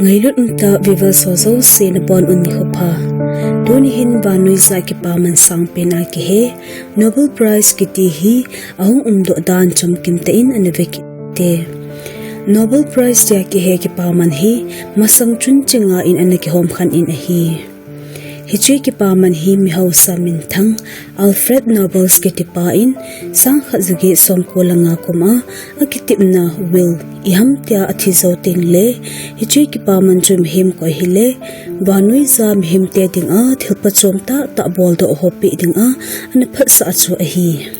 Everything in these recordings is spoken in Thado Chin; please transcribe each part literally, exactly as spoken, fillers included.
Ngailut umtah viewers ho jouse nabonun nikho pha. Tuni hin vannoi ja kipaman sangpen a kihe Nobel Prize kiti hi ahung umdoh dan chomkim tah in ana vekit te. Nobel Prize tia kihe kipaman hi masang chun chinga in ana kihom khen in ahi. Hiche kipaman hi mi hausa minthang Alfred Nobel kitipa in sangkhat jaget somko le nga kum a akitepna will iham tia athi jou tengle, hiche kipaman chu mihem koi hile vannoi ja mihemte dinga thilpha chom tahtah boldoh ho peh dinga ana phatsah chu ahi.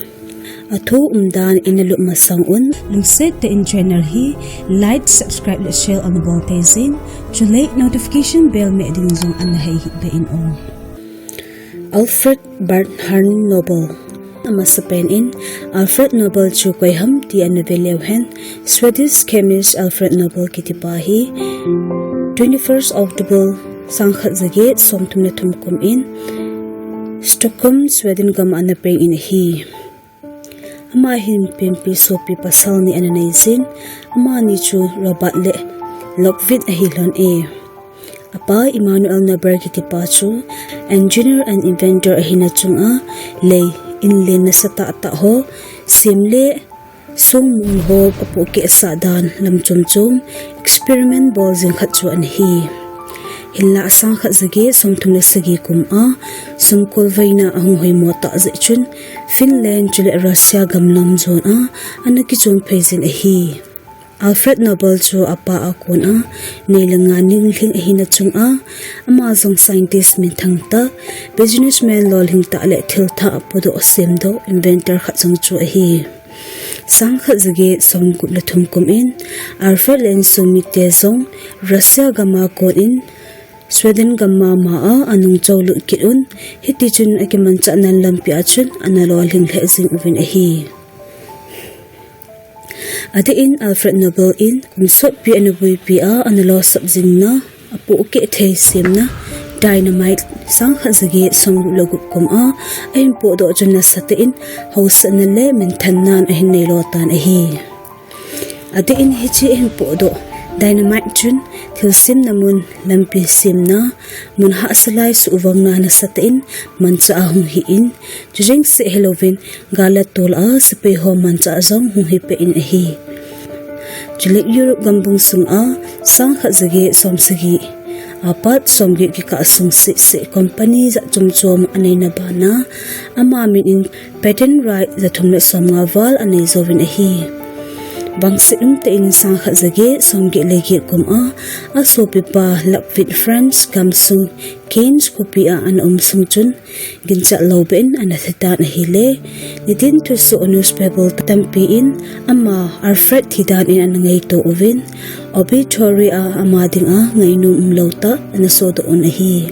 Athu umdan in nalut masang un, lungset tah in channel hi like, subscribe le share ana bol teijin, chule notification bell meh ding jong ana hei hih be in o. Alfred Bernhard Nobel. Amasapen in Alfred Nobel chu koi ham ti ana ve leu hen, Swedish chemist Alfred Nobel kitipa hi twenty-first October sangkhat jaget somthum le thum kum in Stockholm, Sweden gam a ana peng in ahi. Ama hin penpi sopi pasal ni ana neijin, amani chu Robert le Ludwig ahi lhon e. Apa Emanuel Nobel kitipa chu engineer and inventor ahina chunga lei inlen nasatah tah ho, sem le songmol ho apohkeh sah dan lam chom chom experiment bol jing khat chu ana hi. Hinlah sangkhat jaget somthum le sagi kum a sumkolveina ahung hoimo tah jeh chun Finland chule Russia gam nom jon a ana kichon phei jin ahi. Alfred Nobel chu apa a kon a nei le nga ninglhing ahina chunga ama jong scientist minthang tah, businessman lolhing tah le thil thah podoh semdoh inventor khat jong chu ahi. Sangkhat jaget somgup le thum kum in Alfred le insung mite jong Russia gam a kon in Sweden gam mama a anung choulut kit un, hitichun akimanchah nan lampi a chun ana lolhing lheh jing uvin ahi. Adeh in Alfred Nobel in kum sotpi ana buipi a ana losap jingna apohkeh thei semna dynamite sangkhat jaget somgup le gup kum a ahin pohdoh chun nasatah in hausatna le minthannan ahin neilo tan ahi. Adeh in hiche ahin pohdoh dynamite chun thilsemna mun, lampi semna mun, hahsa lai suhvangna nasatah in manchah ahung hi in, chujengseh hilouvin gal le tol a sepai ho manchah jong hung hipeh in ahi. Chule Europe gambung sunga sangkhat jaget somsagi apat somget kikah sung seh seh company jat chom chom aneina bana ama min in patent right jathum le somnga val anei jouvin ahi. Vangset umtah in sangkhat jaget somget le get kum a asopipa Ludwig Franz gamsung Cannes khopi a ana um sung chun ginchat loubeh in ana thitan ahile, nitin thusoh newspaper tampi in ama Alfred thidan in ana ngaito uvin, obituary a ama dinga ngainom umlou tah ana sodoh un ahi.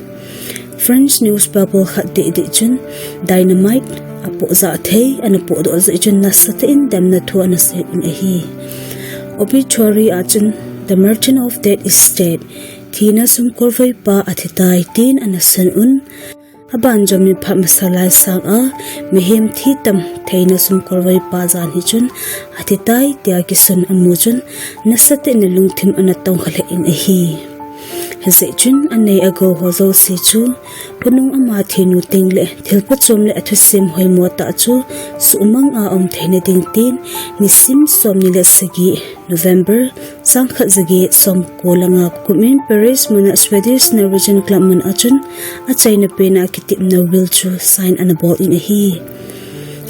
French newspaper khat dehdeh chun dynamite apohjah thei ana pohdoh jeh chun nasatah in damna thu ana seiyin ahi. Obituary a chun The Merchant of Death is dead, thina sumkolveipa athitai tin ana sen un. Abanjom in phat masa lai sanga mihem thitam theina sumkolveipa jan hi chun athitai tia kisun amu chun nasatah in alungthim ana tongkha lheh in ahi. Hijeh chun anei agou ho jouse chu khonung ama thinu tengle thilpha chom le athusem hoimo tah chu suhmang a um theina ding tin nisim somni le sagi November sangkhat jaget somko le nga kum in Paris muna Swedish Norwegian Club mun a chun achaina pena kitepna will chu sign ana bol in ahi.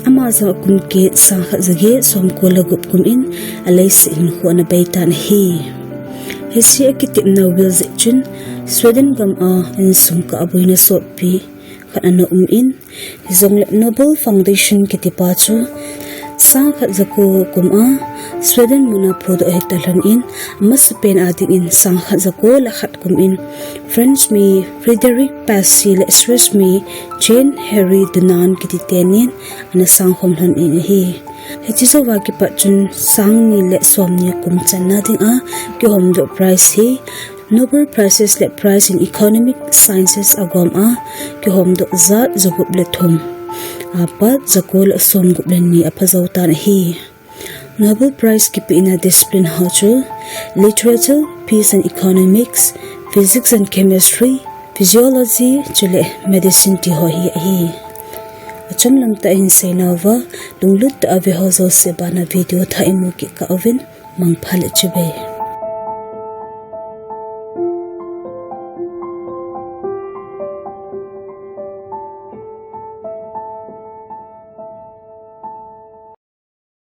Ama jong akum kit sangkhat jaget somko le gup kum in aleiset hinkho ana beitan ahi. Hiche akitepna will jeh chun Sweden gam a insung kah a boina sotpi khat ana um in, hijongle Nobel Foundation kitipa chu sangkhat jako kum a Sweden muna phudoh hita lhon in, amasapen a dingin sangkhat jako le khat kum in French mi Frederic Passy le Swiss mi Jean Henri Dunant kiti tenin ana sangkhom lhon in ahi. Hiche jouva kipat chun sangni le somni kum channa dinga kihomdoh prize hi Nobel Prizes le Prize in Economic Sciences agom a kihomdoh jat jagup le thum apat jako le somgup le ni aphajou tan ahi. Nobel Prize kipehna discipline ho chu Literature, Peace and Economics, Physics and Chemistry, Physiology chule Medicine ti ho hi ahi. Achomlam tah a hin seinauva, lunglut tah a veho jouse bana video thah imu kit kah uvin, mangpha le chibai.